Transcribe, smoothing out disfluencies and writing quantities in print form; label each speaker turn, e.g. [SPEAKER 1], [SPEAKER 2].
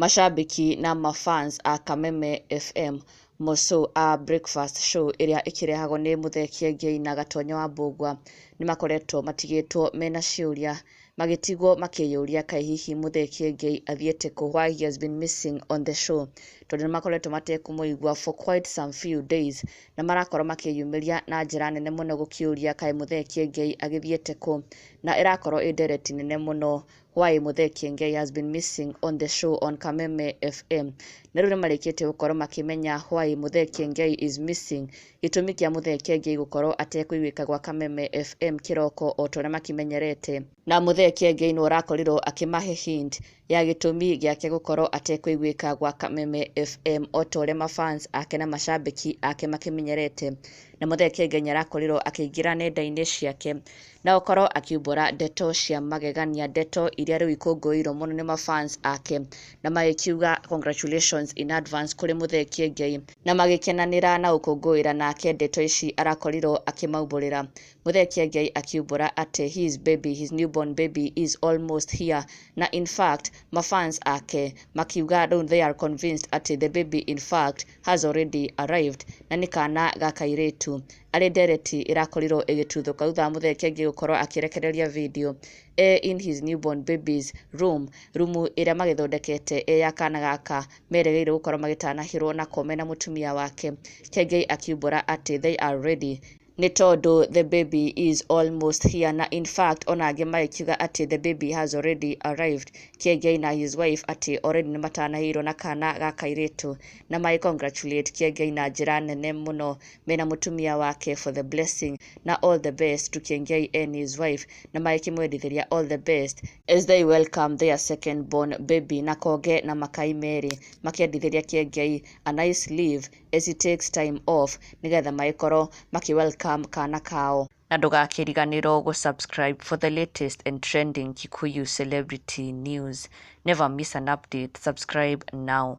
[SPEAKER 1] Macambĩki na mafans a Kameme FM Mosũ a Breakfast Show ĩrĩa ĩkĩrehagwo nĩ Muthee Kiengei na Gatonyo wa Mbũgua nĩ makoretwo matigĩtwo mena ciũria, magĩtigwo makĩyũria kaĩ hihi Muthee Kiengei athiĩte kũ, why he has been missing on the show, tondũ nĩ makoretwo matekũmũigua for quite some few days, na marakorwo makĩyumĩria na njĩra nene mũno gũkĩũria kaĩ Muthee Kiengei agĩthiĩte kũ, na ĩrakorwo ĩ ndereti nene mũno why Muthee Kiengei has been missing on the show on Kameme FM. Na rĩu nĩ marĩkĩtie gũkorwo makĩmenya why Muthee Kiengei is missing, gĩtũmi kĩa Muthee Kiengei gũkorwo atekũiguĩka gwa Kameme FM kĩroko o ta ũrĩa makĩmenyerete. Na Muthee Kiengei nĩwe ũrakorirwo akĩmahe hint ya gĩtũmi gĩake gũkorwo atekũiguĩka gwa Kameme FM o ta ũrĩa mafans ake na macambĩki ake makĩmenyerete. Na Muthee Kiengei nĩ arakorirwo akĩingĩra nenda-inĩ ciake na gũkorwo akiumbũra ndeto cia magegania, ndeto iria rĩu ikũngũĩirwo mũno nĩ mafans ake, na magĩkiuga congratulations in advance kũrĩ Muthee Kiengei, na magĩkenanĩra na gũkũngũĩra nake ndeto ici arakorirwo akĩmaumbũrĩra. Muthee Kiengei akiumbũra atĩ his baby, his newborn baby, is almost here, na in fact mafans ake makiuga rĩu they are convinced atĩ the baby in fact has already arrived, na nĩ kana ga kairĩtu. Arĩ ndereti ĩrakorirwo ĩgĩtuthũka thutha wa Muthee Kiengei gũkorwo akĩrekereria video e in his newborn baby's room, rumu ĩrĩa magĩthondekete ĩ ya kana gaka merĩgĩrĩire gũkorwo magĩtanahĩrwo nako mena mũtumia wake. Kiengei akiumbũra atĩ they are ready nĩ tondũ the baby is almost here, na in fact ona angĩ magĩkiuga atĩ the baby has already arrived. Kiengei na his wife atĩ already nĩ matanahĩirwo na kana ga kairĩtu, na magĩ congratulate Kiengei na njĩra nene mũno mena mũtumia wake for the blessing, na all the best to Kiengei and his wife, na magĩkĩmwendithĩria all the best as they welcome their second born baby, na konge na makai merĩ makĩendithĩria Kiengei a nice leave as he takes time off nĩgetha magĩkorwo makĩ welcome kana kao. Na ndũgakĩriganĩrwo gũ-subscribe for the latest and trending Kikuyu celebrity news. Never miss an update. Subscribe now.